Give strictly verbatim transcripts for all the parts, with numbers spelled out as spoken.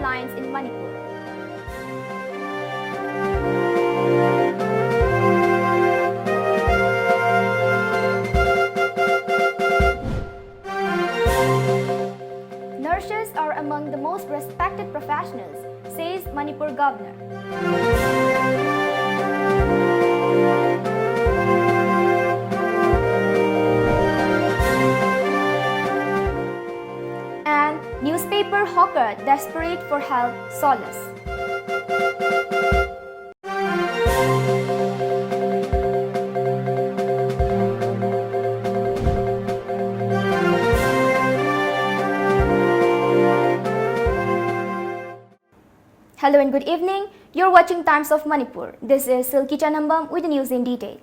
Alliance in Manipur. Nurses are among the most respected professionals, says Manipur governor. And newspaper hawker desperate for help, solace. Hello and good evening. You're watching Times of Manipur. This is Silki Chanambam with the news in detail.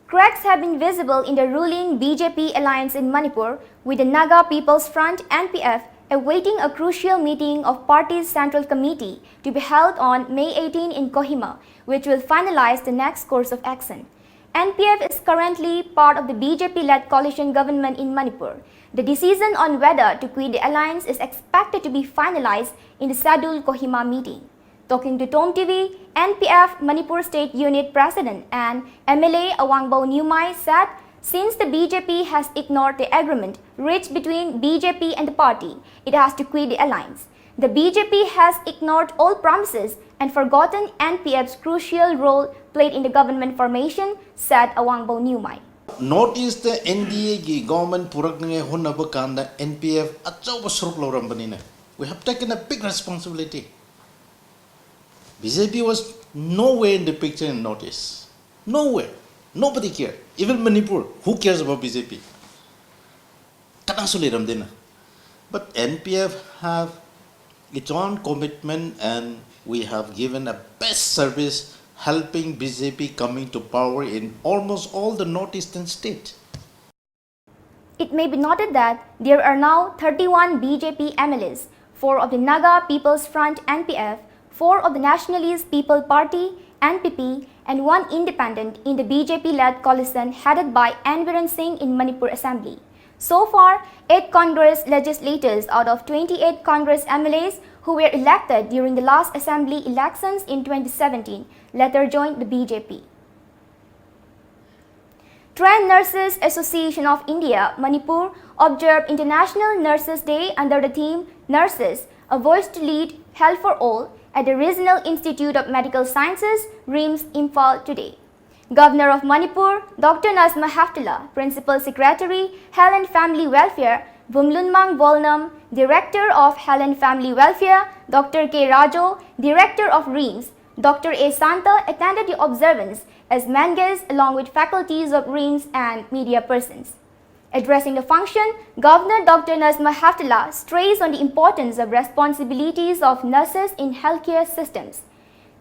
Cracks have been visible in the ruling B J P alliance in Manipur, with the Naga People's Front, N P F, awaiting a crucial meeting of party's Central Committee to be held on May eighteen in Kohima, which will finalize the next course of action. N P F is currently part of the B J P-led coalition government in Manipur. The decision on whether to quit the alliance is expected to be finalized in the scheduled Kohima meeting. Talking to Tom T V, N P F Manipur State Unit President and M L A Awangbow Newmai said, since the B J P has ignored the agreement reached between B J P and the party, it has to quit the alliance. The B J P has ignored all promises and forgotten N P F's crucial role played in the government formation, said Awangbow Newmai. North East N D ꯑꯦꯒꯤ government ꯄꯨꯔꯛꯅꯤꯡꯉꯥꯏ ꯍꯣꯠꯅꯕ ꯀꯥꯟꯗ N P F ꯑꯆꯧꯕ ꯁꯔꯨꯛ ꯂꯧꯔꯝꯕꯅꯤꯅ, we have taken a big responsibility. B J P was nowhere in the picture in North East. Nowhere. Nobody cared. Even Manipur, who cares about B J P? ꯀꯅꯥꯁꯨ ꯂꯩꯔꯝꯗꯦꯅ. But N P F have its own commitment, and we have given a best service helping B J P coming to power in almost all the northeastern state. It may be noted that there are now thirty-one B J P M L As, four of the Naga People's Front, N P F, four of the Nationalist People Party, N P P, and one independent in the B J P-led coalition headed by N Biren Singh in Manipur Assembly. So far, eight Congress legislators out of twenty-eight Congress M L As who were elected during the last assembly elections in twenty seventeen later joined the B J P. Trained Nurses Association of India, Manipur, observed International Nurses Day under the theme Nurses, a Voice to Lead, Health for All at the Regional Institute of Medical Sciences, RIMS, Imphal today. Governor of Manipur, Doctor Najma Heptulla, Principal Secretary, Health and Family Welfare, Vumlunmang Volnam, Director of Health and Family Welfare, Doctor K Rajo, Director of RIMS, Doctor A Santa attended the observance as main guest along with faculties of RIMS and media persons. Addressing the function, Governor Doctor Najma Heptulla stressed on the importance of responsibilities of nurses in healthcare systems.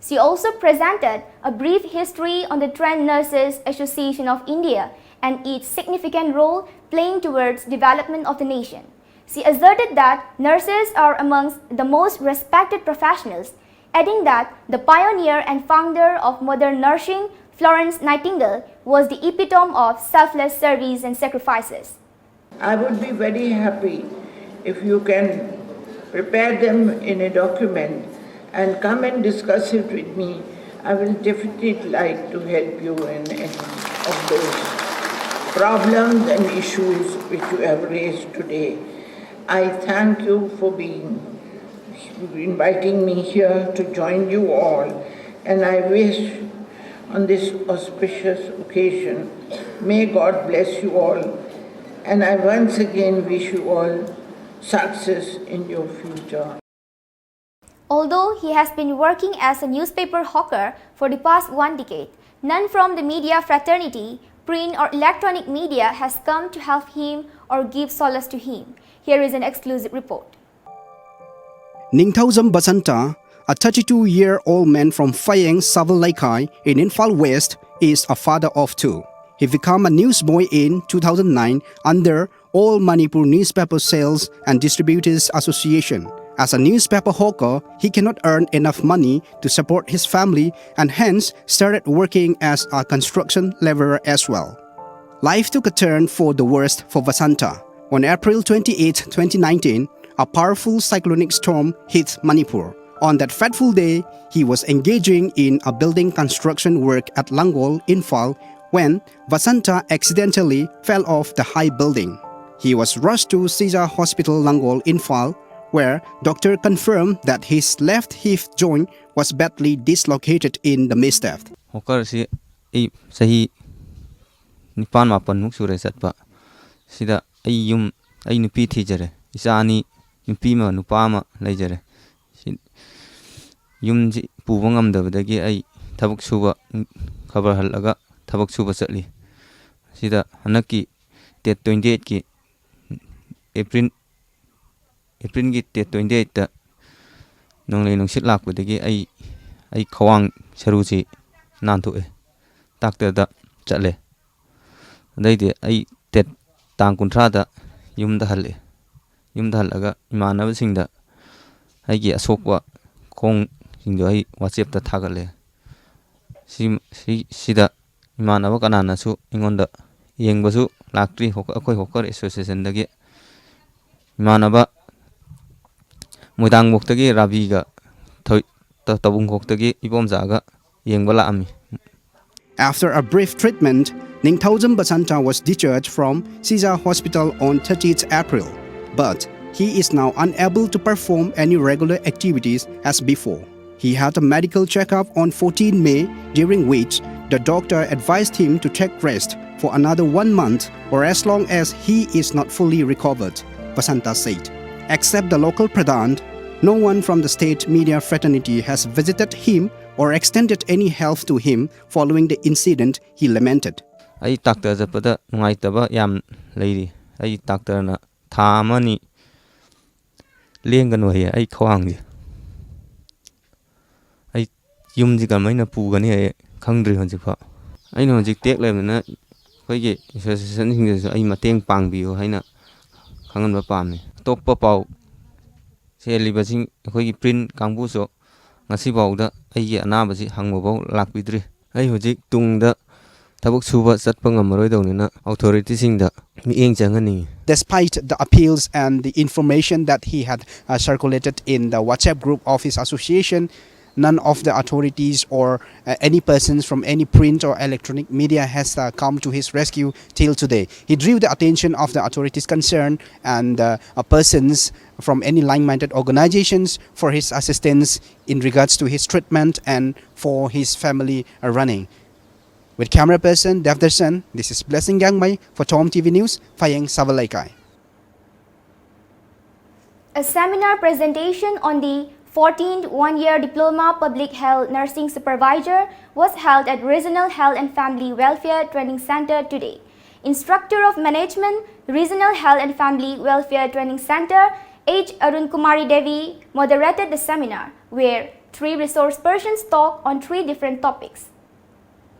She also presented a brief history on the Trained Nurses Association of India and its significant role playing towards development of the nation. She asserted that nurses are amongst the most respected professionals, adding that the pioneer and founder of modern nursing, Florence Nightingale, was the epitome of selfless service and sacrifices. I would be very happy if you can prepare them in a document and come and discuss it with me. I will definitely like to help you in any of those problems and issues which you have raised today. I thank you for being inviting me here to join you all, and I wish on this auspicious occasion, may God bless you all, and I once again wish you all success in your future. Although he has been working as a newspaper hawker for the past one decade, none from the media fraternity, print or electronic media, has come to help him or give solace to him. Here is an exclusive report. Ningthaujam Basanta, a thirty-two-year-old man from Fayeng Saval Leikai in Imphal West, is a father of two. He became a newsboy in two thousand nine under All Manipur Newspaper Sales and Distributors Association. As a newspaper hawker, he cannot earn enough money to support his family and hence started working as a construction laborer as well. Life took a turn for the worst for Vasanta. On April twenty-eighth, twenty nineteen, a powerful cyclonic storm hit Manipur. On that fateful day, he was engaging in a building construction work at Langol, Imphal, when Vasanta accidentally fell off the high building. He was rushed to Sija Hospital, Langol, Imphal, where doctor confirmed that his left hip joint was badly dislocated in the misstep. ꯍꯣꯀꯔꯁꯤ ꯑꯩ ꯆꯍꯤ ꯅꯤꯄꯥꯟ ꯃꯥꯄꯟꯃꯨꯛ ꯁꯨꯔꯦ ꯆꯠꯄ꯫ ꯁꯤꯗ ꯑꯩ ꯌꯨꯝ, ꯑꯩ ꯅꯨꯄꯤ ꯊꯤꯖꯔꯦ꯫ ꯏꯆꯥ ꯑꯅꯤ, ꯅꯨꯄꯤ ꯑꯃ ꯅꯨꯄꯥ ꯑꯃ ꯂꯩꯖꯔꯦ꯫ ꯁꯤ ꯌꯨꯝꯁꯤ ꯄꯨꯕ ꯉꯝꯗꯕꯗꯒꯤ ꯑꯩ ꯊꯕꯛ ꯁꯨꯕ, ꯈꯕꯔ ꯍꯜꯂꯒ ꯊꯕꯛ ꯁꯨꯕ ꯆꯠꯂꯤ꯫ ꯁꯤꯗ ꯍꯟꯗꯛꯀꯤ ꯇꯦꯠ ꯇ꯭ꯋꯦꯟꯇꯤ ꯑꯩꯠꯀꯤ ꯑꯦꯄ꯭ꯔꯤꯜ ꯑꯦꯄ꯭ꯔꯤꯜꯒꯤ ꯇꯦꯠ ꯇ꯭ꯋꯦꯟꯇꯤ ꯑꯩꯠꯇ ꯅꯣꯡꯂꯩ ꯅꯨꯡꯁꯤꯠ ꯂꯥꯛꯄꯗꯒꯤ ꯑꯩ ꯑꯩ ꯈ꯭ꯋꯥꯡ ꯁꯔꯨꯁꯤ ꯅꯥꯟꯊꯣꯛꯑꯦ꯫ ꯗꯥꯛꯇꯔꯗ ꯆꯠꯂꯦ꯫ ꯑꯗꯩꯗꯤ ꯑꯩ ꯇꯦꯠ ꯇꯥꯡ ꯀꯨꯟꯊ꯭ꯔꯥꯗ ꯌꯨꯝꯗ ꯍꯜꯂꯛꯑꯦ꯫ ꯌꯨꯝꯗ ꯍꯜꯂꯒ ꯏꯃꯥꯟꯅꯕꯁꯤꯡꯗ ꯑꯩꯒꯤ ꯑꯁꯣꯛꯄ ꯈꯣꯡꯁꯤꯡꯗꯣ ꯑꯩ ꯋꯥꯆꯦꯞꯇ ꯊꯥꯒꯠꯂꯦ꯫ ꯁꯤ ꯁꯤ ꯁꯤꯗ ꯏꯃꯥꯟꯅꯕ ꯀꯅꯥꯅꯁꯨ ꯑꯩꯉꯣꯟꯗ ꯌꯦꯡꯕꯁꯨ ꯂꯥꯛꯇ꯭ꯔꯤ꯫ ꯍꯣ- ꯑꯩꯈꯣꯏ ꯍꯣꯀꯔ ꯑꯦꯁꯣꯁꯤꯌꯦꯁꯟꯗꯒꯤ ꯏꯃꯥꯟꯅꯕ ꯃꯣꯏꯗꯥꯡꯕꯣꯛꯇꯒꯤ ꯔꯥꯕꯤꯒ ꯊꯣꯏ- ꯇ- ꯇꯧꯕꯨꯡꯈꯣꯛꯇꯒꯤ ꯏꯕꯣꯝꯆꯥꯒ ꯌꯦꯡꯕ ꯂꯥꯛꯑꯝꯃꯤ꯫ After a brief treatment, Ningthaojam Basanta was discharged from Sija Hospital on thirtieth April, but he is now unable to perform any regular activities as before. He had a medical checkup on fourteenth May, during which the doctor advised him to take rest for another one month or as long as he is not fully recovered, Basanta said. Except the local Pradhan, no one from the state media fraternity has visited him or extended any help to him following the incident, he lamented. ꯑꯩ doctor ꯆꯠꯄꯗ ꯅꯨꯡꯉꯥꯏꯇꯕ ꯌꯥꯝ ꯂꯩꯔꯤ꯫ ꯑꯩ ꯗꯥꯛꯇꯔꯅ ꯊꯥ ꯑꯃꯅꯤ ꯂꯦꯡꯒꯅꯨ ꯍꯥꯏꯌꯦ ꯑꯩ ꯈ꯭ꯋꯥꯡꯁꯦ꯫ ꯑꯩ ꯌꯨꯝꯁꯤ ꯀꯃꯥꯏꯅ ꯄꯨꯒꯅꯤ ꯍꯥꯏꯌꯦ ꯈꯪꯗ꯭ꯔꯤ ꯍꯧꯖꯤꯛꯐꯥꯎ꯫ ꯑꯩꯅ ꯍꯧꯖꯤꯛ ꯇꯦꯛ ꯂꯩꯕꯅꯤꯅ ꯑꯩꯈꯣꯏꯒꯤ ꯑꯦꯁꯣꯁꯤꯌꯦꯁꯟꯁꯤꯡꯗꯁꯨ ꯑꯩ ꯃꯇꯦꯡ ꯄꯥꯡꯕꯤꯌꯨ ꯍꯥꯏꯅ ꯈꯪꯍꯟꯕ ꯄꯥꯝꯃꯤ꯫ ꯑꯇꯣꯞꯄ ꯄꯥꯎ ꯆꯦꯜꯂꯤꯕꯁꯤꯡ ꯑꯩꯈꯣꯏꯒꯤ ꯄ꯭ꯔꯤꯟ ꯀꯥꯡꯕꯨꯁꯨ ꯉꯁꯤꯐꯥꯎꯗ ꯑꯩꯒꯤ ꯑꯅꯥꯕꯁꯤ ꯍꯪꯕꯐꯥꯎ ꯂꯥꯛꯄꯤꯗ꯭ꯔꯤ꯫ ꯑꯩ ꯍꯧꯖꯤꯛ ꯇꯨꯡꯗ ꯊꯕꯛ ꯁꯨꯕ ꯆꯠꯄ ꯉꯝꯃꯔꯣꯏꯗꯧꯅꯤꯅ ꯑꯣꯊꯣꯔꯤꯇꯤꯁꯤꯡꯗ ꯃꯤꯠꯌꯦꯡ ꯆꯪꯍꯟꯅꯤꯡꯉꯤ꯫ Despite the appeals and the information that he had uh, circulated in the WhatsApp group of his association, none of the authorities or uh, any persons from any print or electronic media has uh, come to his rescue till today. He drew the attention of the authorities concerned and uh, uh, persons from any like-minded organizations for his assistance in regards to his treatment and for his family uh, running. With camera person Devdarshan, this is Blessing Gangmai for Tom T V News, Phayeng Savalaikai. A seminar presentation on the fourteenth one-year Diploma Public Health Nursing Supervisor was held at Regional Health and Family Welfare Training Center today. Instructor of Management, Regional Health and Family Welfare Training Center, H. Arun Kumari Devi, moderated the seminar, where three resource persons talked on three different topics.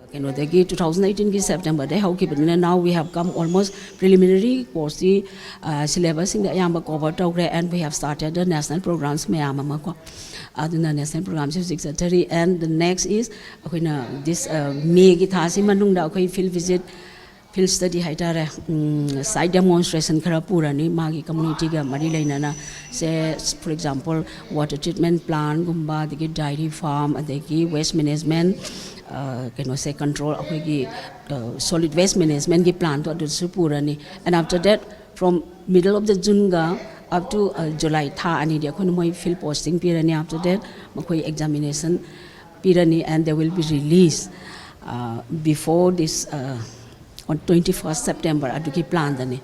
ꯀꯩꯅꯣꯗꯒꯤ two thousand eighteen ꯒꯤ September ꯗꯒꯤ ꯍꯧꯈꯤꯕꯅꯤꯅ, now we have come almost preliminary course ꯁꯤ syllabus ꯁꯤꯡꯗ ꯑꯌꯥꯝꯕ cover ꯇꯧꯈ꯭ꯔꯦ, and we have started the national programs ꯃꯌꯥꯝ ꯑꯃ ꯀꯣ꯫ ꯑꯗꯨꯅ national program ꯁꯤ ꯍꯧꯖꯤꯛ ꯆꯠꯊꯔꯤ, and the next is ꯑꯩꯈꯣꯏꯅ this May ꯒꯤ ꯊꯥꯁꯤ ꯃꯅꯨꯡꯗ ꯑꯩꯈꯣꯏ field visit, field study ꯍꯥꯏꯇꯥꯔꯦ, site demonstration ꯈꯔ ꯄꯨꯔꯅꯤ ꯃꯥꯒꯤ community ꯒ ꯃꯔꯤ ꯂꯩꯅꯅ꯫ ꯁꯦ, for example, water treatment plant ꯒꯨꯝꯕ, ꯑꯗꯒꯤ dairy farm, ꯑꯗꯒꯤ waste management, ꯀꯩꯅꯣꯁꯦ, control, ꯑꯩꯈꯣꯏꯒꯤ solid waste management ꯀꯤ plant ꯗꯣ ꯑꯗꯨꯁꯨ ꯄꯨꯔꯅꯤ꯫ And after that, from middle of the June ꯒ up to July, ꯊꯥ ꯑꯅꯤꯗꯤ ꯑꯩꯈꯣꯏꯅ ꯃꯣꯏ field posting ꯄꯤꯔꯅꯤ꯫ After that, ꯃꯈꯣꯏ examination ꯄꯤꯔꯅꯤ, and they will be released before this on twenty first September ꯑꯗꯨꯒꯤ plan ꯗꯅꯤ꯫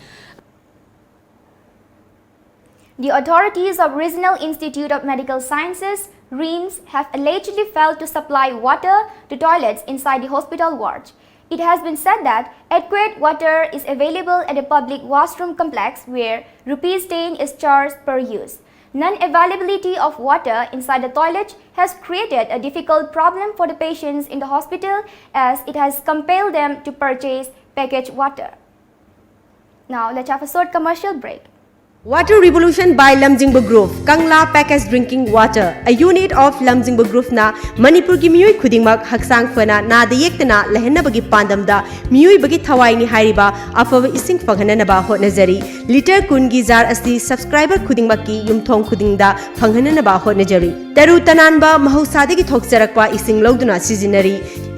The authorities of Regional Institute of Medical Sciences, RIMS, have allegedly failed to supply water to toilets inside the hospital ward. It has been said that adequate water is available at the public washroom complex, where rupees ten is charged per use. Non-availability of water inside the toilet has created a difficult problem for the patients in the hospital, as it has compelled them to purchase packaged water. Now, let's have a short commercial break. Water Revolution by Lamjingba Group, Kangla Packaged Drinking Water, a unit of Lamjingba Groupꯅ ꯃꯅꯤꯄꯨꯔꯒꯤ ꯃꯤꯑꯣꯏ ꯈꯨꯗꯤꯡꯃꯛ ꯍꯛꯆꯥꯡ ꯐꯅ ꯅꯥꯗ ꯌꯦꯛꯇꯅ ꯂꯩꯍꯟꯅꯕꯒꯤ ꯄꯥꯟꯗꯝꯗ ꯃꯤꯑꯣꯏꯕꯒꯤ ꯊꯋꯥꯏꯅꯤ ꯍꯥꯏꯔꯤꯕ ꯑꯐꯕ ꯏꯁꯤꯡ ꯐꯪꯍꯟꯅꯅꯕ ꯍꯣꯠꯅꯖꯔꯤ꯫ ꯂꯤꯇꯔ ꯀꯨꯟꯒꯤ ꯖꯥꯔ ꯑꯁꯤ subscriber ꯈꯨꯗꯤꯡꯃꯛꯀꯤ ꯌꯨꯝꯊꯣꯡ ꯈꯨꯗꯤꯡꯗ ꯐꯪꯍꯟꯅꯅꯕ ꯍꯣꯠꯅꯖꯔꯤ꯫ ꯇꯔꯨ ꯇꯅꯥꯟꯕ ꯃꯍꯧꯁꯥꯗꯒꯤ ꯊꯣꯛꯆꯔꯛꯄ ꯏꯁꯤꯡ ꯂꯧꯗꯨꯅ ꯁꯤꯖꯤꯟꯅꯔꯤ꯫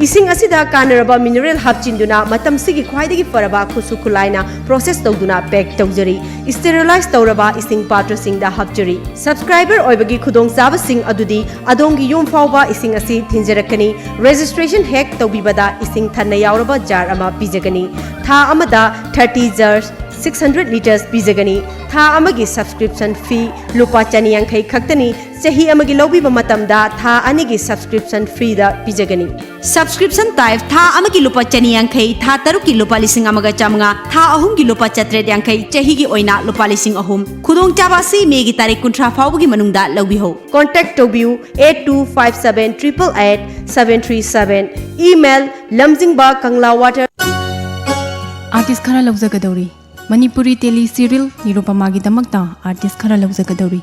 ꯏꯁꯤꯡ ꯑꯁꯤꯗ ꯀꯥꯟꯅꯔꯕ mineral ꯍꯥꯞꯆꯤꯟꯗꯨꯅ ꯃꯇꯝꯁꯤꯒꯤ ꯈ꯭ꯋꯥꯏꯗꯒꯤ ꯐꯔꯕ ꯈꯨꯠꯁꯨ ꯈꯨꯠꯂꯥꯏꯅ process ꯇꯧꯗꯨꯅ pack ꯇꯧꯖꯔꯤ꯫ Sterilize ꯇꯧꯔꯕ ꯏꯁꯤꯡ ꯄꯥꯇ꯭ꯔꯁꯤꯡꯗ ꯍꯥꯞꯆꯔꯤ꯫ Subscriber ꯑꯣꯏꯕꯒꯤ ꯈꯨꯗꯣꯡꯆꯥꯕꯁꯤꯡ ꯑꯗꯨꯗꯤ ꯑꯗꯣꯝꯒꯤ ꯌꯨꯝ ꯐꯥꯎꯕ ꯏꯁꯤꯡ ꯑꯁꯤ ꯊꯤꯟꯖꯔꯛꯀꯅꯤ꯫ Registration ꯍꯦꯛ ꯇꯧꯕꯤꯕꯗ ꯏꯁꯤꯡ ꯊꯟꯅ ꯌꯥꯎꯔꯕ ꯖꯥꯔ ꯑꯃ ꯄꯤꯖꯒꯅꯤ꯫ ꯊꯥ ꯑꯃꯗ thirty jars, six hundred litres ꯄꯤꯖꯒꯅꯤ꯫ ꯊꯥ ꯑꯃꯒꯤ subscription fee ꯂꯨꯄꯥ ꯆꯅꯤ ꯌꯥꯡꯈꯩ ꯈꯛꯇꯅꯤ꯫ ꯆꯍꯤ ꯑꯃꯒꯤ ꯂꯧꯕꯤꯕ ꯃꯇꯝꯗ ꯊꯥ ꯑꯅꯤꯒꯤ subscription freeꯗ ꯄꯤꯖꯒꯅꯤ꯫ Subscription type ꯊꯥ ꯑꯃꯒꯤ ꯂꯨꯄꯥ ꯆꯅꯤ ꯌꯥꯡꯈꯩ, ꯊꯥ ꯇꯔꯨꯛꯀꯤ ꯂꯨꯄꯥ ꯂꯤꯁꯤꯡ ꯑꯃꯒ ꯆꯥꯃꯉꯥ, ꯊꯥ ꯑꯍꯨꯝꯒꯤ ꯂꯨꯄꯥ ꯆꯥꯇ꯭ꯔꯦꯠ ꯌꯥꯡꯈꯩ, ꯆꯍꯤꯒꯤ ꯑꯣꯏꯅ ꯂꯨꯄꯥ ꯂꯤꯁꯤꯡ ꯑꯍꯨꯝ꯫ ꯈꯨꯗꯣꯡꯆꯥꯕ ꯑꯁꯤ ꯃꯦꯒꯤ ꯇꯥꯔꯤꯛ ꯀꯨꯟꯊ꯭ꯔꯥ ꯐꯥꯎꯕꯒꯤ ꯃꯅꯨꯡꯗ ꯂꯧꯕꯤꯍꯧ꯫ Contact ꯇꯧꯕꯤꯌꯨ eight two five seven triple eight seven three seven, email lamjingba kangla water. Artist ꯈꯔ ꯂꯧꯖꯒꯗꯧꯔꯤ꯫ ꯃꯅꯤꯄꯨꯔꯤ tele serial ꯅꯤꯔꯨꯄꯃꯥꯒꯤꯗꯃꯛꯇ artist ꯈꯔ ꯂꯧꯖꯒꯗꯧꯔꯤ꯫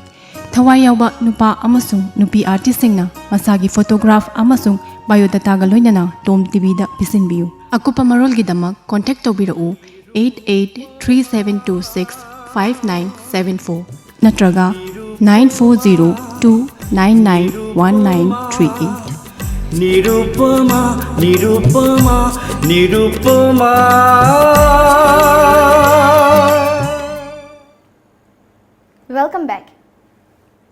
ꯊꯋꯥꯏ ꯌꯥꯎꯕ ꯅꯨꯄꯥ ꯑꯃꯁꯨꯡ ꯅꯨꯄꯤ artistꯁꯤꯡꯅ ꯃꯁꯥꯒꯤ photograph ꯑꯃꯁꯨꯡ biodataꯒ ꯂꯣꯏꯅꯅ Tom TVꯗ ꯄꯤꯁꯤꯟꯕꯤꯌꯨ꯫ ꯑꯀꯨꯞꯄ ꯃꯔꯣꯜꯒꯤꯗꯃꯛ contact ꯇꯧꯕꯤꯔꯛꯎ eight eight three seven two six five nine seven four ꯅꯠꯇ꯭ꯔꯒ nine four zero two nine nine one nine three eight꯫ Nirupama, Nirupama, Nirupama. Welcome back.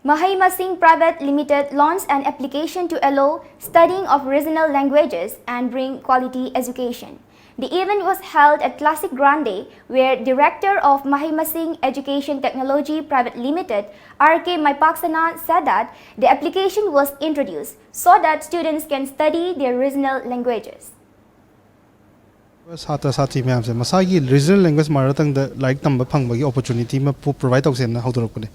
Mahai Masing Private Limited launched an application to allow studying of regional languages and bring quality education. The event was held at Classic Grande, where Director of Mahai Masing Education Technology Private Limited, R K Maipaksana, said that the application was introduced so that students can study their regional languages. ꯁꯥꯇ꯭ꯔ ꯁꯥꯇ꯭ꯔꯤ ꯃꯌꯥꯝꯁꯦ ꯃꯁꯥꯒꯤ regional language mother tongueꯗ ꯂꯥꯏꯔꯤꯛ ꯇꯝꯕ ꯐꯪꯕꯒꯤ opportunity ꯑꯃ provide ꯇꯧꯁꯦꯅ ꯍꯧꯗꯣꯔꯛꯄꯅꯦ꯫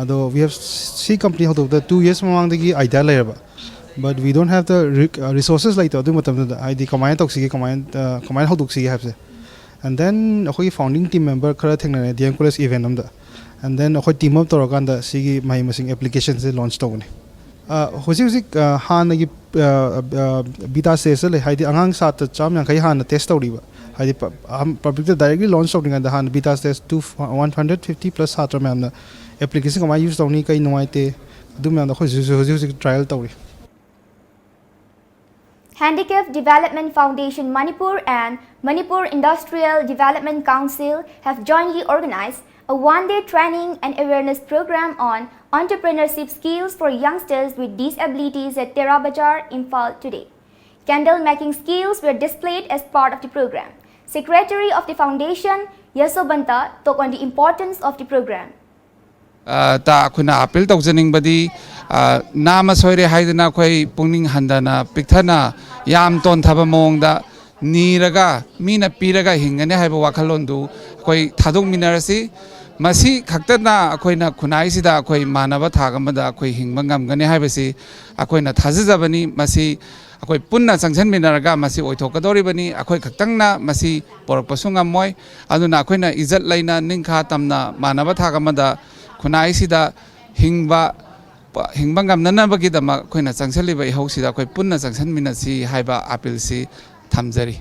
ꯑꯗꯣ we have ꯁꯤ company ꯍꯧꯗꯣꯛꯄꯗ two years ꯃꯃꯥꯡꯗꯒꯤ idea ꯂꯩꯔꯕ, but we don't have the resources ꯂꯩꯇꯕ ꯑꯗꯨ ꯃꯇꯝꯗꯨꯗ, ꯍꯥꯏꯗꯤ ꯀꯃꯥꯏꯅ ꯇꯧꯁꯤꯒꯦ, ꯀꯃꯥꯏꯅ ꯀꯃꯥꯏꯅ ꯍꯧꯗꯣꯛꯁꯤꯒꯦ ꯍꯥꯏꯕꯁꯦ꯫ And then ꯑꯩꯈꯣꯏꯒꯤ founding team member ꯈꯔ ꯊꯦꯡꯅꯔꯦ D M College event ꯑꯃꯗ꯫ And then ꯑꯩꯈꯣꯏ team up ꯇꯧꯔꯀꯥꯟꯗ ꯁꯤꯒꯤ ꯃꯍꯩ ꯃꯁꯤꯡ application ꯁꯦ launch ꯇꯧꯒꯅꯤ꯫ ꯑ, ꯍꯧꯖꯤꯛ ꯍꯧꯖꯤꯛ, ꯑ, ꯍꯥꯟꯅꯒꯤ, ꯑ, ꯑ, beta stage ꯇ ꯂꯩ, ꯍꯥꯏꯗꯤ ꯑꯉꯥꯡ ꯁꯥꯇ꯭ꯔ ꯆꯥꯝ ꯌꯥꯡꯈꯩ ꯍꯥꯟꯅ test ꯇꯧꯔꯤꯕ, ꯍꯥꯏꯗꯤ ꯄ-, ꯑꯍꯥꯟ-, public ꯇ directly launch ꯇꯧꯗ꯭ꯔꯤꯉꯩꯗ ꯍꯥꯟꯅ beta stage two, one hundred fifty plus ꯁꯥꯇ꯭ꯔ ꯃꯌꯥꯝꯅ application ꯀꯃꯥꯏꯅ use ꯇꯧꯅꯤ, ꯀꯩ ꯅꯨꯡꯉꯥꯏꯇꯦ, ꯑꯗꯨ ꯃꯌꯥꯝꯗꯣ ꯑꯩꯈꯣꯏ ꯍꯧꯖꯤꯛ ꯍꯧꯖꯤꯛ ꯍꯧꯖꯤꯛ trial ꯇꯧꯔꯤ꯫ Handicap Development Foundation Manipur and Manipur Industrial Development Council have jointly organized a one-day training and awareness program on entrepreneurship skills for youngsters with disabilities at Tera Bazar, Imphal today. Candle making skills were displayed as part of the program. Secretary of the foundation, Yasovanta, talked on the importance of the program. ꯑ, ꯇ ꯑꯩꯈꯣꯏꯅ appeal ꯇꯧꯖꯅꯤꯡꯕꯗꯤ, ꯑ, ꯅꯥꯃ ꯁꯣꯏꯔꯦ ꯍꯥꯏꯗꯅ ꯑꯩꯈꯣꯏ ꯄꯨꯛꯅꯤꯡ ꯍꯟꯊꯅ, ꯄꯤꯛꯊꯅ, ꯌꯥꯝ ꯇꯣꯟꯊꯕ ꯃꯑꯣꯡꯗ ꯅꯤꯔꯒ, ꯃꯤꯅ ꯄꯤꯔꯒ ꯍꯤꯡꯒꯅꯤ ꯍꯥꯏꯕ ꯋꯥꯈꯜꯂꯣꯟꯗꯨ ꯑꯩꯈꯣꯏ ꯊꯥꯗꯣꯛꯃꯤꯟꯅꯔꯁꯤ꯫ ꯃꯁꯤ ꯈꯛꯇꯅ ꯑꯩꯈꯣꯏꯅ ꯈꯨꯟꯅꯥꯏꯁꯤꯗ ꯑꯩꯈꯣꯏ ꯃꯥꯟꯅꯕ ꯊꯥꯛ ꯑꯃꯗ ꯑꯩꯈꯣꯏ ꯍꯤꯡꯕ ꯉꯝꯒꯅꯤ ꯍꯥꯏꯕꯁꯤ ꯑꯩꯈꯣꯏꯅ ꯊꯥꯖꯖꯕꯅꯤ꯫ ꯃꯁꯤ ꯑꯩꯈꯣꯏ ꯄꯨꯟꯅ ꯆꯪꯁꯤꯟꯃꯤꯟꯅꯔꯒ ꯃꯁꯤ ꯑꯣꯏꯊꯣꯛꯀꯗꯧꯔꯤꯕꯅꯤ꯫ ꯑꯩꯈꯣꯏ ꯈꯛꯇꯪꯅ ꯃꯁꯤ ꯄꯣꯔꯛꯄꯁꯨ ꯉꯝꯃꯣꯏ꯫ ꯑꯗꯨꯅ ꯑꯩꯈꯣꯏꯅ ꯏꯖꯠ ꯂꯩꯅ, ꯅꯤꯡꯈꯥ ꯇꯝꯅ, ꯃꯥꯟꯅꯕ ꯊꯥꯛ ꯑꯃꯗ ꯈꯨꯟꯅꯥꯏꯁꯤꯗ ꯍꯤꯡꯕ, ꯍꯤꯡꯕ ꯉꯝꯅꯅꯕꯒꯤꯗꯃꯛ ꯑꯩꯈꯣꯏꯅ ꯆꯪꯁꯤꯜꯂꯤꯕ ꯏꯍꯧꯁꯤꯗ ꯑꯩꯈꯣꯏ ꯄꯨꯟꯅ ꯆꯪꯁꯤꯟꯃꯤꯟꯅꯁꯤ ꯍꯥꯏꯕ appeal ꯁꯤ ꯊꯝꯖꯔꯤ꯫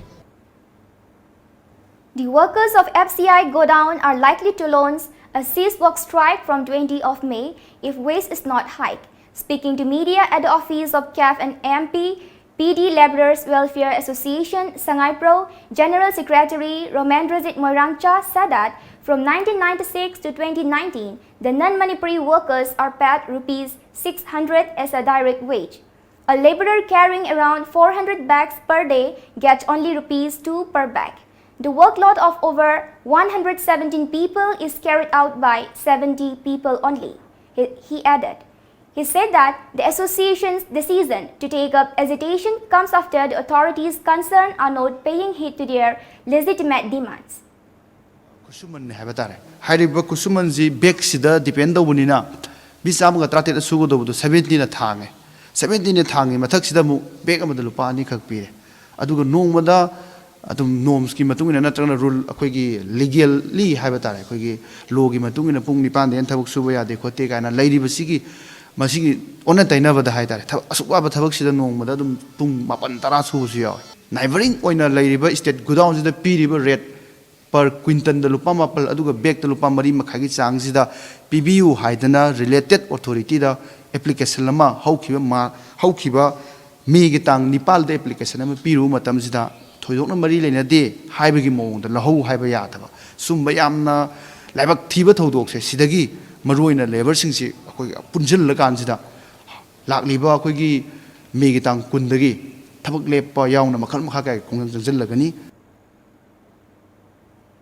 The workers of F C I godown are likely to launch a cease work strike from twenty of May if wage is not hiked. Speaking to media at the office of CAF and M P, P D Labourers Welfare Association, Sangaipro, General Secretary Romendrajit Moirangcha said that from nineteen ninety-six to twenty nineteen, the non-Manipuri workers are paid rupees six hundred as a direct wage. A labourer carrying around four hundred bags per day gets only rupees two per bag. The workload of over one hundred seventeen people is carried out by seventy people only, he, he added. He said that the association's decision to take up agitation comes after the authorities concerned are not paying heed to their legitimate demands. ꯈꯨꯠꯁꯨꯃꯟꯅꯤ ꯍꯥꯏꯕ ꯇꯥꯔꯦ꯫ ꯍꯥꯏꯔꯤꯕ ꯈꯨꯠꯁꯨꯃꯟꯁꯤ ꯕꯦꯒꯁꯤꯗ depend ꯇꯧꯕꯅꯤꯅ, ꯃꯤ ꯆꯥꯝꯃꯒ ꯇꯔꯥꯇꯔꯦꯠ ꯁꯨꯒꯗꯧꯕꯗꯣ seventy ꯅ ꯊꯥꯡꯉꯦ꯫ Seventy ꯅ ꯊꯥꯡꯉꯤ ꯃꯊꯛꯁꯤꯗ ꯑꯃꯨꯛ bag ꯑꯃꯗ ꯂꯨꯄꯥ ꯑꯅꯤꯈꯛ ꯄꯤꯔꯦ꯫ ꯑꯗꯨꯒ ꯅꯣꯡꯃꯗ ꯑꯗꯨꯝ ꯅꯣꯔꯝꯁꯀꯤ ꯃꯇꯨꯡ ꯏꯟꯅ ꯅꯠꯇ꯭ꯔꯒꯅ ꯔꯨꯜ, ꯑꯩꯈꯣꯏꯒꯤ ꯂꯤꯒꯦꯜꯂꯤ ꯍꯥꯏꯕ ꯇꯥꯔꯦ, ꯑꯩꯈꯣꯏꯒꯤ ꯂꯣꯒꯤ ꯃꯇꯨꯡ ꯏꯟꯅ ꯄꯨꯡ ꯅꯤꯄꯥꯟꯗ ꯍꯦꯟꯅ ꯊꯕꯛ ꯁꯨꯕ ꯌꯥꯗꯦ ꯈꯣꯠꯇꯦ ꯀꯥꯏꯅ ꯂꯩꯔꯤꯕꯁꯤꯒꯤ, ꯃꯁꯤꯒꯤ ꯑꯣꯟꯅ ꯇꯩꯅꯕꯗ ꯍꯥꯏ ꯇꯥꯔꯦ, ꯊꯕꯛ, ꯑꯁꯨꯛ ꯋꯥꯕ ꯊꯕꯛꯁꯤꯗ ꯅꯣꯡꯃꯗ ꯑꯗꯨꯝ ꯄꯨꯡ ꯃꯥꯄꯟ ꯇꯔꯥ ꯁꯨꯕꯁꯨ ꯌꯥꯎꯋꯤ꯫ ꯅꯥꯏꯕꯔꯤꯡ ꯑꯣꯏꯅ ꯂꯩꯔꯤꯕ ꯁ꯭ꯇꯦꯠ ꯒꯨꯗꯥꯎꯟꯁꯤꯗ ꯄꯤꯔꯤꯕ ꯔꯦꯠ per quintalꯗ ꯂꯨꯄꯥ ꯃꯥꯄꯜ, ꯑꯗꯨꯒ ꯕꯦꯒꯇ ꯂꯨꯄꯥ ꯃꯔꯤ ꯃꯈꯥꯏꯒꯤ ꯆꯥꯡꯁꯤꯗ ꯄꯤꯕꯤꯌꯨ ꯍꯥꯏꯗꯅ ꯔꯤꯂꯦꯇꯦꯠ ꯑꯣꯊꯣꯔꯤꯇꯤꯗ ꯑꯦꯄ꯭ꯂꯤꯀꯦꯁꯟ ꯑꯃ ꯍꯧꯈꯤꯕ ꯃꯥ-, ꯍꯧꯈꯤꯕ ꯃꯦꯒꯤ ꯇꯥꯡ ꯅꯤꯄꯥꯜꯗ ꯑꯦꯄ꯭ꯂꯤꯀꯦꯁꯟ ꯑꯃ ꯄꯤꯔꯨꯕ ꯃꯇꯝꯁꯤꯗ ꯊꯣꯏꯗꯣꯛꯅ ꯃꯔꯤ ꯂꯩꯅꯗꯦ ꯍꯥꯏꯕꯒꯤ ꯃꯑꯣꯡꯗ ꯂꯧꯍꯧ ꯍꯥꯏꯕ ꯌꯥꯗꯕ, ꯁꯨꯝꯕ ꯌꯥꯝꯅ ꯂꯥꯏꯕꯛ ꯊꯤꯕ ꯊꯧꯗꯣꯛꯁꯦ, ꯁꯤꯗꯒꯤ ꯃꯔꯨꯑꯣꯏꯅ ꯂꯦꯕꯔꯁꯤꯡꯁꯤ ꯑꯩꯈꯣꯏ ꯄꯨꯟꯁꯤꯜꯂꯀꯥꯟꯁꯤꯗ ꯂꯥꯛꯂꯤꯕ ꯑꯩꯈꯣꯏꯒꯤ ꯃꯦꯒꯤ ꯇꯥꯡ ꯀꯨꯟꯗꯒꯤ ꯊꯕꯛ ꯂꯦꯞꯄ ꯌꯥꯎꯅ ꯃꯈꯜ ꯃꯈꯥ ꯀꯌꯥꯒꯤ ꯈꯣꯡꯖꯪ ꯆꯪꯁꯤꯜꯂꯒꯅꯤ꯫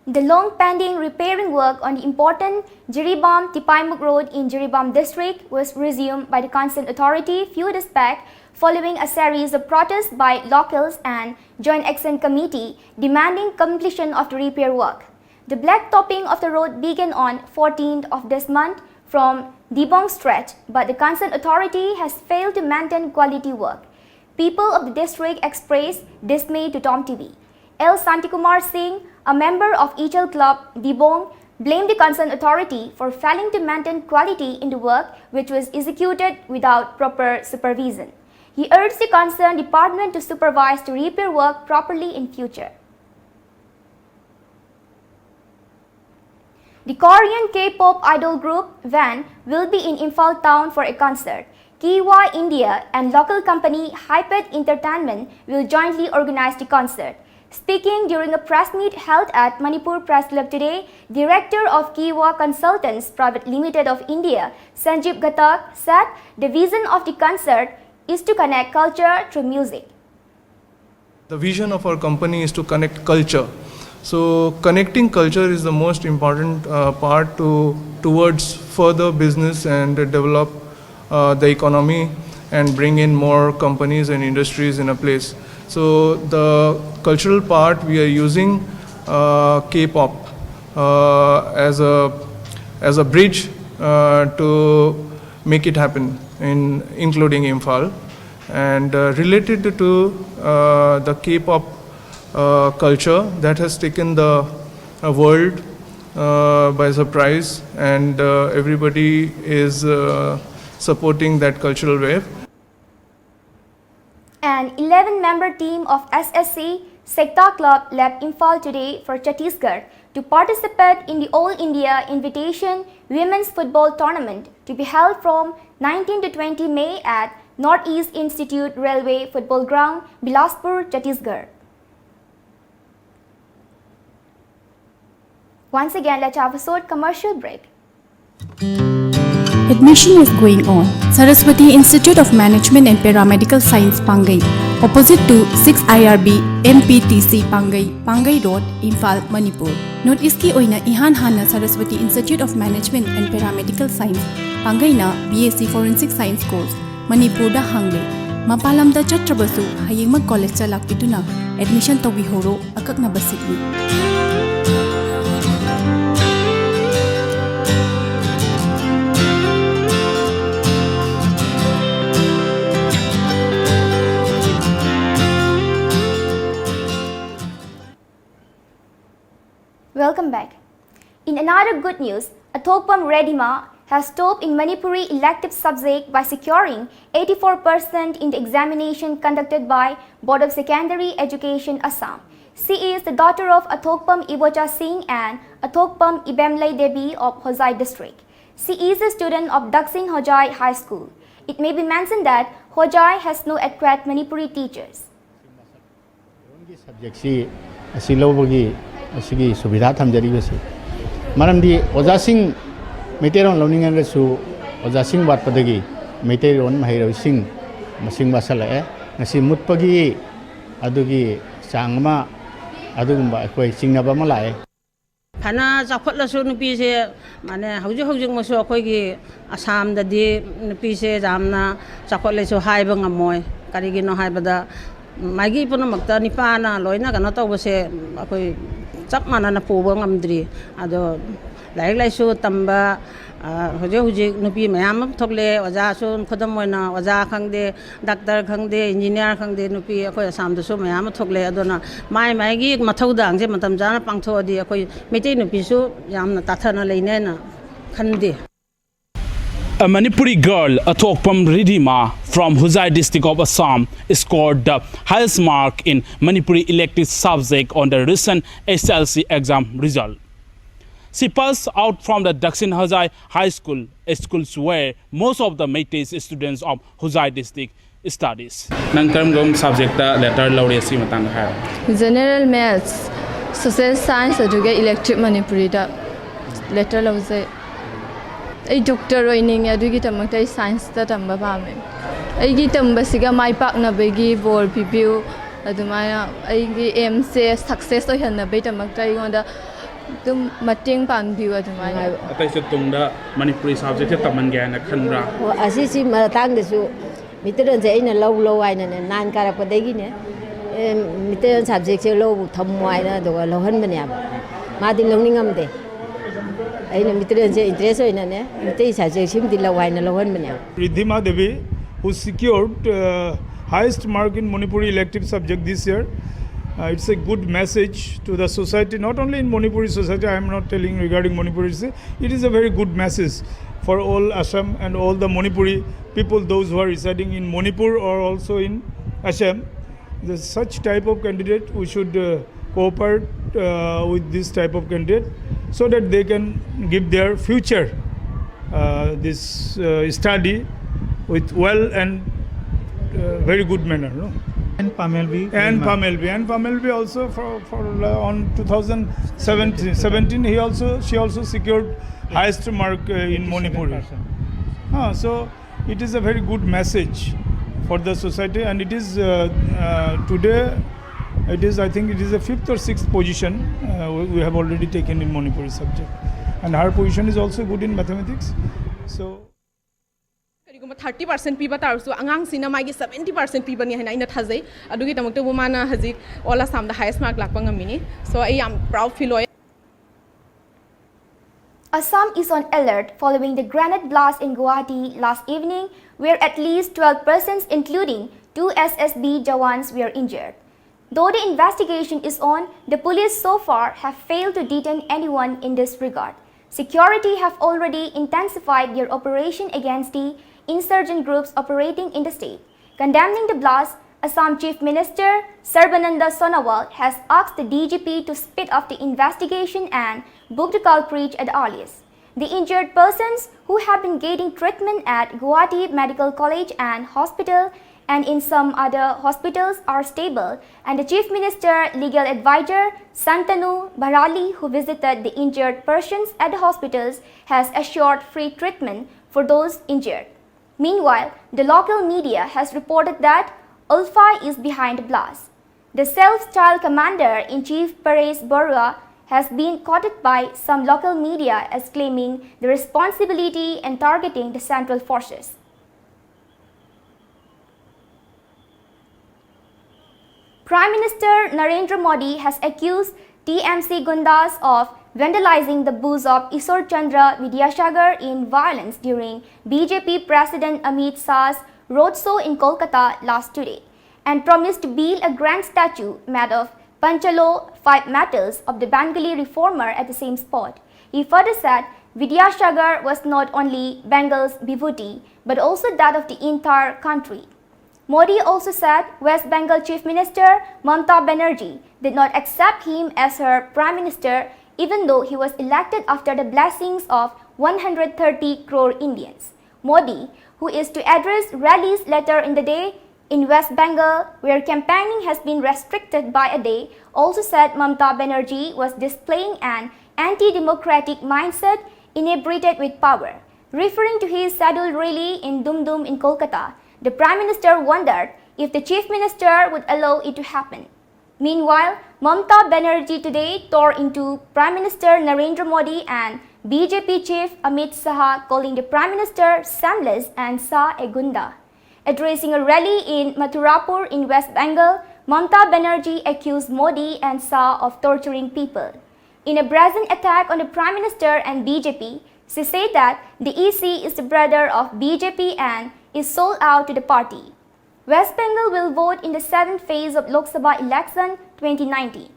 The long pending repairing work on the important Jiribam Tipaimukh Road in Jiribam district was resumed by the concerned authority few days back following a series of protests by locals and Joint Action Committee demanding completion of the repair work. The black topping of the road began on fourteenth of this month from Dibong stretch, but the concerned authority has failed to maintain quality work. People of the district expressed dismay to Tom T V. L Santikumar Singh, a member of Ichal Club, Dibong, blamed the concerned authority for failing to maintain quality in the work which was executed without proper supervision. He urged the concerned department to supervise the repair work properly in future. The Korean K-pop idol group Van will be in Imphal town for a concert. Kiwa India and local company Hyped Entertainment will jointly organize the concert. Speaking during a press meet held at Manipur Press Club today, director of Kiwa Consultants Private Limited of India, Sanjeev Ghatak, said the vision of the concert is to connect culture through music. The vision of our company is to connect culture. So connecting culture is the most important uh, part to towards further business and develop uh, the economy and bring in more companies and industries in a place. So the cultural part, we are using uh, K-pop uh, as a as a bridge uh, to make it happen in including Imphal. And uh, related to uh, the K-pop uh, culture that has taken the uh, world uh, by surprise, and uh, everybody is uh, supporting that cultural wave. An eleven member team of S S C Sekta Club left Imphal today for Chhattisgarh to participate in the All India Invitation Women's Football Tournament to be held from nineteen to twenty May at North East Institute Railway Football Ground, Bilaspur, Chhattisgarh. Once again, let's have a short commercial break. Admission is going on. Saraswati Institute of Management and Paramedical Science, Pangai, opposite to six I R B M P T C, Pangai, Pangai Road, Imphal, Manipur. North East ꯀꯤ ꯑꯣꯏꯅ ꯏꯍꯥꯟ ꯍꯥꯟꯅ Saraswati Institute of Management and Paramedical Science, ꯄꯥꯡꯒꯩꯅ B S C Forensic Science course ꯃꯅꯤꯄꯨꯔꯗ ꯍꯥꯡꯂꯦ꯫ ꯃꯄꯥꯟ ꯂꯝꯗ ꯆꯠꯇ꯭ꯔꯕꯁꯨ ꯍꯌꯦꯡꯃꯛ ꯀꯣꯂꯦꯖꯇ ꯂꯥꯛꯄꯤꯗꯨꯅ admission ꯇꯧꯕꯤꯍꯧꯔꯣ, ꯑꯀꯛꯅꯕ ꯁꯤꯠꯅꯤ꯫ Welcome back. In another good news, Athokpam Redima has topped in Manipuri elective subject by securing eighty-four percent in the examination conducted by Board of Secondary Education Assam. She is the daughter of Athokpam Ibocha Singh and Athokpam Ibemlei Devi of Hojai district. She is a student of Dakshin Hojai High School. It may be mentioned that Hojai has no adequate Manipuri teachers. ꯒꯤ ꯁꯕꯖꯦꯛꯁꯤ ꯑꯁꯤ ꯂꯧꯕꯒꯤ ꯑꯁꯤꯒꯤ ꯁꯨꯕꯤꯙꯥ ꯊꯝꯖꯔꯤꯕꯁꯤ, ꯃꯔꯝꯗꯤ ꯑꯣꯖꯥꯁꯤꯡ ꯃꯩꯇꯩꯂꯣꯟ ꯂꯧꯅꯤꯡꯉꯒꯁꯨ ꯑꯣꯖꯥꯁꯤꯡ ꯋꯥꯠꯄꯗꯒꯤ ꯃꯩꯇꯩꯂꯣꯟ ꯃꯍꯩꯔꯣꯏꯁꯤꯡ ꯃꯁꯤꯡ ꯋꯥꯠꯁꯜꯂꯛꯑꯦ꯫ ꯉꯁꯤ ꯃꯨꯠꯄꯒꯤ ꯑꯗꯨꯒꯤ ꯆꯥꯡ ꯑꯃ, ꯑꯗꯨꯒꯨꯝꯕ ꯑꯩꯈꯣꯏ ꯆꯤꯡꯅꯕ ꯑꯃ ꯂꯥꯛꯑꯦ꯫ ꯐꯅ ꯆꯥꯎꯈꯠꯂꯁꯨ ꯅꯨꯄꯤꯁꯦ, ꯃꯥꯅꯦ, ꯍꯧꯖꯤꯛ ꯍꯧꯖꯤꯛꯃꯛꯁꯨ ꯑꯩꯈꯣꯏꯒꯤ ꯑꯁꯥꯝꯗꯗꯤ ꯅꯨꯄꯤꯁꯦ ꯌꯥꯝꯅ ꯆꯥꯎꯈꯠꯂꯦꯁꯨ ꯍꯥꯏꯕ ꯉꯝꯃꯣꯏ꯫ ꯀꯔꯤꯒꯤꯅꯣ ꯍꯥꯏꯕꯗ, ꯃꯥꯏꯀꯩ ꯄꯨꯝꯅꯃꯛꯇ ꯅꯨꯄꯥꯅ ꯂꯣꯏꯅ ꯀꯩꯅꯣ ꯇꯧꯕꯁꯦ ꯑꯩꯈꯣꯏ ꯆꯞ ꯃꯥꯟꯅꯅ ꯄꯨꯕ ꯉꯝꯗ꯭ꯔꯤ꯫ ꯑꯗꯣ ꯂꯥꯏꯔꯤꯛ ꯂꯥꯏꯁꯨ ꯇꯝꯕ, ꯑ, ꯍꯧꯖꯤꯛ ꯍꯧꯖꯤꯛ ꯅꯨꯄꯤ ꯃꯌꯥꯝ ꯑꯃ ꯊꯣꯛꯂꯛꯑꯦ꯫ ꯑꯣꯖꯥꯁꯨ, ꯈꯨꯗꯝ ꯑꯣꯏꯅ ꯑꯣꯖꯥ ꯈꯪꯗꯦ, ꯗꯥꯛꯇꯔ ꯈꯪꯗꯦ, ꯏꯟꯖꯤꯅꯤꯌꯥꯔ ꯈꯪꯗꯦ, ꯅꯨꯄꯤ ꯑꯩꯈꯣꯏ ꯑꯁꯥꯝꯗꯁꯨ ꯃꯌꯥꯝ ꯑꯃ ꯊꯣꯛꯂꯛꯑꯦ꯫ ꯑꯗꯨꯅ ꯃꯥꯏ ꯃꯥꯏꯒꯤ ꯃꯊꯧꯗꯥꯡꯁꯦ ꯃꯇꯝ ꯆꯥꯅ ꯄꯥꯡꯊꯣꯛꯑꯗꯤ ꯑꯩꯈꯣꯏ ꯃꯩꯇꯩ ꯅꯨꯄꯤꯁꯨ ꯌꯥꯝꯅ ꯇꯥꯊꯅ ꯂꯩꯅꯦꯅ ꯈꯟꯗꯦ꯫ A Manipuri girl, Athokpam Ridhima from Hojai district of Assam, scored the highest mark in Manipuri elective subject on the recent S S L C exam result. She passed out from the Dakshin Hojai High School, schools where most of the Meitei students of Hojai district studies. ꯅꯪ ꯀꯔꯝ ꯀꯔꯝ subject letter ꯂꯧꯔꯦ, ꯁꯤ ꯃꯇꯥꯡꯗ ꯍꯥꯏꯔꯣ꯫ General Maths, Social Science, ꯑꯗꯨꯒ Elective Manipuriꯗ letter ꯂꯧꯖꯩ꯫ ꯑꯩ ꯗꯣꯛꯇꯔ ꯑꯣꯏꯅꯤꯡꯉꯦ, ꯑꯗꯨꯒꯤꯗꯃꯛꯇ ꯑꯩ ꯁꯥꯏꯟꯁꯇ ꯇꯝꯕ ꯄꯥꯝꯃꯦ꯫ ꯑꯩꯒꯤ ꯇꯝꯕꯁꯤꯒ ꯃꯥꯏ ꯄꯥꯛꯅꯕꯒꯤ ꯕꯣꯔ ꯄꯤꯕꯤꯌꯨ꯫ ꯑꯗꯨꯃꯥꯏꯅ ꯑꯩꯒꯤ ꯑꯦꯝꯁꯦ ꯁꯛꯁꯦꯁ ꯑꯣꯏꯍꯟꯅꯕꯒꯤꯗꯃꯛꯇ ꯑꯩꯉꯣꯟꯗ ꯑꯗꯨꯝ ꯃꯇꯦꯡ ꯄꯥꯡꯕꯤꯌꯨ꯫ ꯑꯗꯨꯃꯥꯏꯅ ꯅꯨꯡꯉꯥꯏꯕ꯫ ꯑꯇꯩꯁꯨ ꯇꯨꯡꯗ ꯃꯅꯤꯄꯨꯔꯤ ꯁꯕꯖꯦꯛꯁꯦ ꯇꯝꯍꯟꯒꯦ ꯍꯥꯏꯅ ꯈꯟꯕ꯭ꯔꯥ? ꯑꯣ, ꯑꯁꯤꯁꯤ ꯃꯇꯥꯡꯗꯁꯨ ꯃꯤꯇꯔꯦꯟꯁꯦ ꯑꯩꯅ ꯂꯧ ꯂꯧ ꯍꯥꯏꯅꯅꯦ, ꯅꯥꯏꯟ ꯀꯥꯔꯛꯄꯗꯒꯤꯅꯦ, ꯑꯦ, ꯃꯤꯇꯔꯦꯟ ꯁꯕꯖꯦꯛꯁꯦ ꯂꯧ ꯊꯝꯃꯣ ꯍꯥꯏꯅ ꯑꯗꯨꯒ ꯂꯧꯍꯟꯕꯅꯦꯕ꯫ ꯃꯥꯗꯤ ꯂꯧꯅꯤꯡꯉꯝꯗꯦ꯫ ꯑꯩꯅ ꯃꯤꯇꯔꯦꯟꯁꯦ ꯏꯟꯇꯔꯦꯁ ꯑꯣꯏꯅꯅꯦ, ꯃꯤꯇꯩ ꯁꯕꯖꯦꯛꯁꯤꯃꯗꯤ ꯂꯧ ꯍꯥꯏꯅ ꯂꯧꯍꯟꯕꯅꯦꯕ꯫ Ridhima Devi, who secured uh, highest mark in Manipuri elective subject this year. Uh, it's a good message to the society, not only in Manipuri society, I am not telling regarding Manipuri, it is a very good message for all Assam and all the Manipuri people, those who are residing in Manipur or also in Assam. The such type of candidate, we should uh, cooperate uh, with this type of candidate so that they can give their future uh, this uh, study with well and uh, very good manner. No? And Pamelvi. And Pamelvi. And Pamelvi also for, for uh, on two thousand seventeen, seventeen, he also, she also secured highest mark uh, in Manipuri. Ah, so it is a very good message for the society, and it is uh, uh, today, it is, I think it is the fifth or sixth position uh, we, we have already taken in Manipuri subject, and her position is also good in mathematics. So thirty percent ꯄꯤꯕ ꯇꯥꯔꯁꯨ ꯑꯉꯥꯡꯁꯤꯅ ꯃꯥꯒꯤ seventy percent ꯄꯤꯕꯅꯤ ꯍꯥꯏꯅ ꯑꯩꯅ ꯊꯥꯖꯩ꯫ ꯑꯗꯨꯒꯤꯗꯃꯛꯇꯕꯨ ꯃꯥꯅ ꯍꯧꯖꯤꯛ all ꯑꯁꯥꯝꯗ ꯍꯥꯏꯌꯦꯁ mark ꯂꯥꯛꯄ ꯉꯝꯃꯤꯅꯤ꯫ ꯁꯣ ꯑꯩ ꯌꯥꯝ ꯄ꯭ꯔꯥꯎꯗ ꯐꯤꯜ ꯑꯣꯏ꯫ Assam is on alert following the grenade blast in Guwahati last evening, where at least twelve persons, including two S S B jawans, were injured. Though the investigation is on, the police so far have failed to detain anyone in this regard. Security have already intensified their operation against the insurgent groups operating in the state. Condemning the blast, Assam Chief Minister Sarbananda Sonowal has asked the D G P to speed up the investigation and book the culprit at the earliest. The injured persons who have been getting treatment at Guwahati Medical College and Hospital and in some other hospitals are stable, and the Chief Minister legal advisor Santanu Bharali, who visited the injured persons at the hospitals, has assured free treatment for those injured. Meanwhile, the local media has reported that ULFA is behind the blast. The self-styled commander-in-chief Paresh Barua has been quoted by some local media as claiming the responsibility and targeting the central forces. Prime Minister Narendra Modi has accused T M C gundas of vandalizing the booth of Ishwar Chandra Vidyasagar in violence during B J P President Amit Shah's roadshow in Kolkata last Tuesday and promised to build a grand statue made of Panchalo, five metals, of the Bengali reformer at the same spot. He further said Vidyasagar was not only Bengal's vibhuti but also that of the entire country. Modi also said West Bengal Chief Minister Mamta Banerjee did not accept him as her Prime Minister, even though he was elected after the blessings of one hundred thirty crore Indians. Modi, who is to address rallies later in the day in West Bengal, where campaigning has been restricted by a day, also said Mamta Banerjee was displaying an anti-democratic mindset inebriated with power. Referring to his scheduled rally in Dum Dum in Kolkata, the Prime Minister wondered if the Chief Minister would allow it to happen. Meanwhile, Mamta Banerjee today tore into Prime Minister Narendra Modi and B J P chief Amit Shah calling the Prime Minister shameless and Shah a gunda. Addressing a rally in Mathurapur in West Bengal, Mamata Banerjee accused Modi and Shah of torturing people. In a brazen attack on the Prime Minister and B J P, she said that the E C is the brother of B J P and is sold out to the party. West Bengal will vote in the seventh phase of Lok Sabha election twenty nineteen.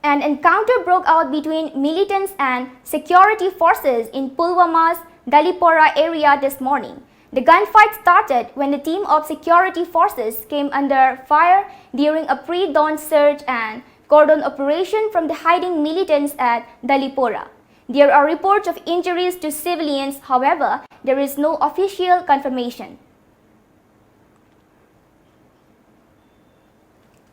An encounter broke out between militants and security forces in Pulwama's Dalipora area this morning. The gunfight started when the team of security forces came under fire during a pre-dawn search and cordon operation from the hiding militants at Dalipora. There are reports of injuries to civilians, however, there is no official confirmation.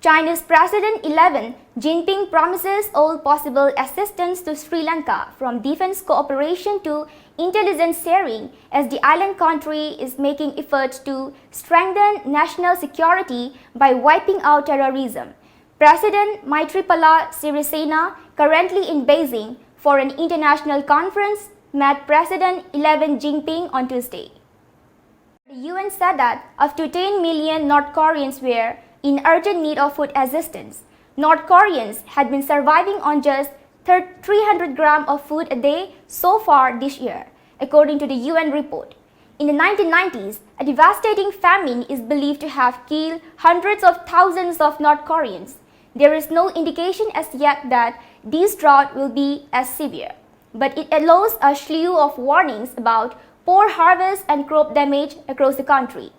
China's President eleven Jinping promises all possible assistance to Sri Lanka, from defense cooperation to intelligence sharing, as the island country is making efforts to strengthen national security by wiping out terrorism. President Maithripala Sirisena, currently in Beijing for an international conference, met President eleven Jinping on Tuesday. The U N said that up to ten million North Koreans were in urgent need of food assistance. North Koreans had been surviving on just thir- three hundred gram of food a day so far this year, according to the U N report. In the nineteen nineties, a devastating famine is believed to have killed hundreds of thousands of North Koreans. There is no indication as yet that this drought will be as severe, but it allows a slew of warnings about poor harvest and crop damage across the country.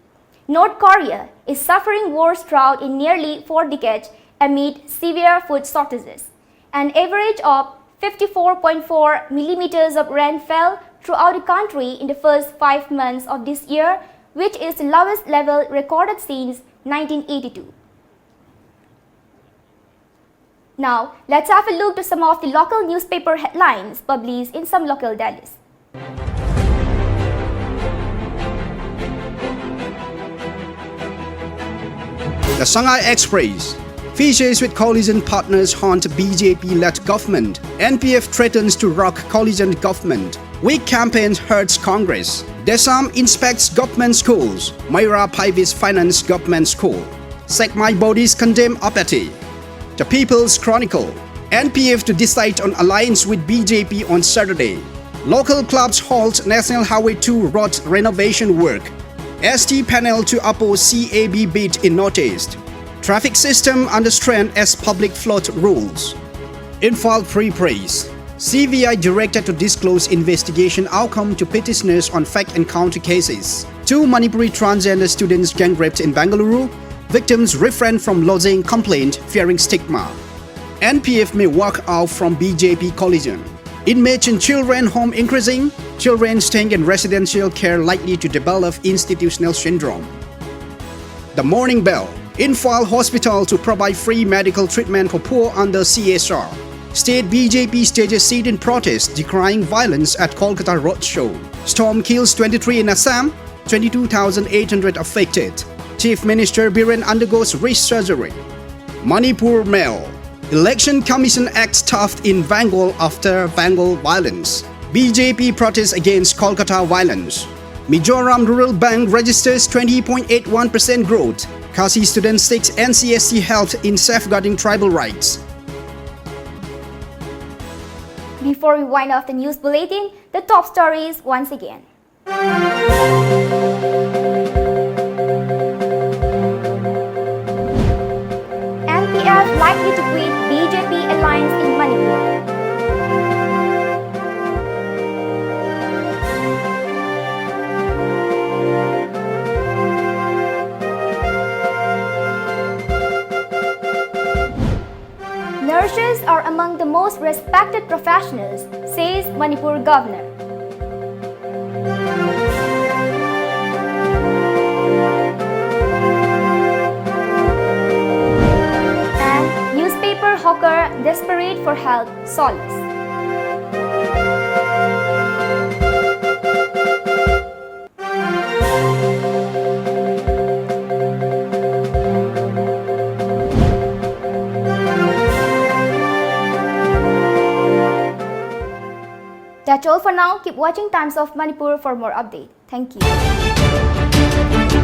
North Korea is suffering worst drought in nearly four decades amid severe food shortages. An average of fifty-four point four millimeters of rain fell throughout the country in the first five months of this year, which is the lowest level recorded since nineteen eighty-two. Now, let's have a look to some of the local newspaper headlines published in some local dailies. The Shanghai Express. Pieces with coalition partners haunt B J P-led government. N P F threatens to rock coalition government. Weak campaign hurts Congress. Desham inspects government schools. Meira Phaivis finance government school. Sekmai bodies condemn apathy. The People's Chronicle. N P F to decide on alliance with B J P on Saturday. Local clubs halt National Highway two road renovation work. S T panel to oppose C A B bid in Northeast. Traffic system under strain as public flood rules. Imphal Free Press. C B I directed to disclose investigation outcome to petitioners on fake encounter cases. Two Manipuri transgender students gang raped in Bengaluru. Victims refrain from lodging complaint, fearing stigma. N P F may walk out from B J P coalition. Inmates in children home increasing, children staying in residential care likely to develop institutional syndrome. The Morning Bell. Imphal hospital to provide free medical treatment for poor under C S R. State B J P stages sit-in protest decrying violence at Kolkata roadshow. Storm kills twenty-three in Assam, twenty-two thousand eight hundred affected. Chief Minister Biren undergoes wrist surgery. Manipur Mail. Election Commission acts tough in Bengal after Bengal violence. B J P protests against Kolkata violence. Mizoram Rural Bank registers twenty point eight one percent growth. Khasi student seeks N C S C help in safeguarding tribal rights. Before we wind off the news bulletin, the top stories once again. N P F likely to quit B J P alliance in Manipur. Nurses are among the most respected professionals, says Manipur governor. And newspaper hawker desperate for help, solace. For now, keep watching Times of Manipur for more update. Thank you.